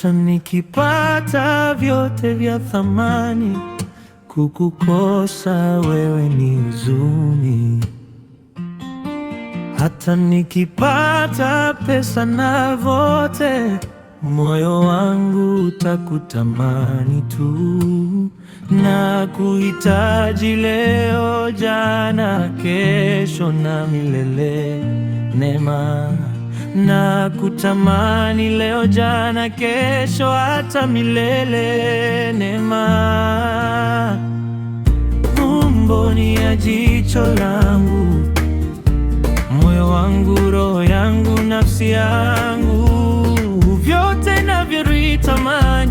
Hata nikipata vyote vya thamani, kukukosa wewe ni huzuni. Hata nikipata pesa na vote, moyo wangu utakutamani tu, na kuhitaji leo, jana, kesho na milele. Neema, na kutamani leo, jana, kesho, hata milele. Neema, mboni ya jicho langu, moyo wangu, roho yangu, nafsi yangu, vyote navyovitamani.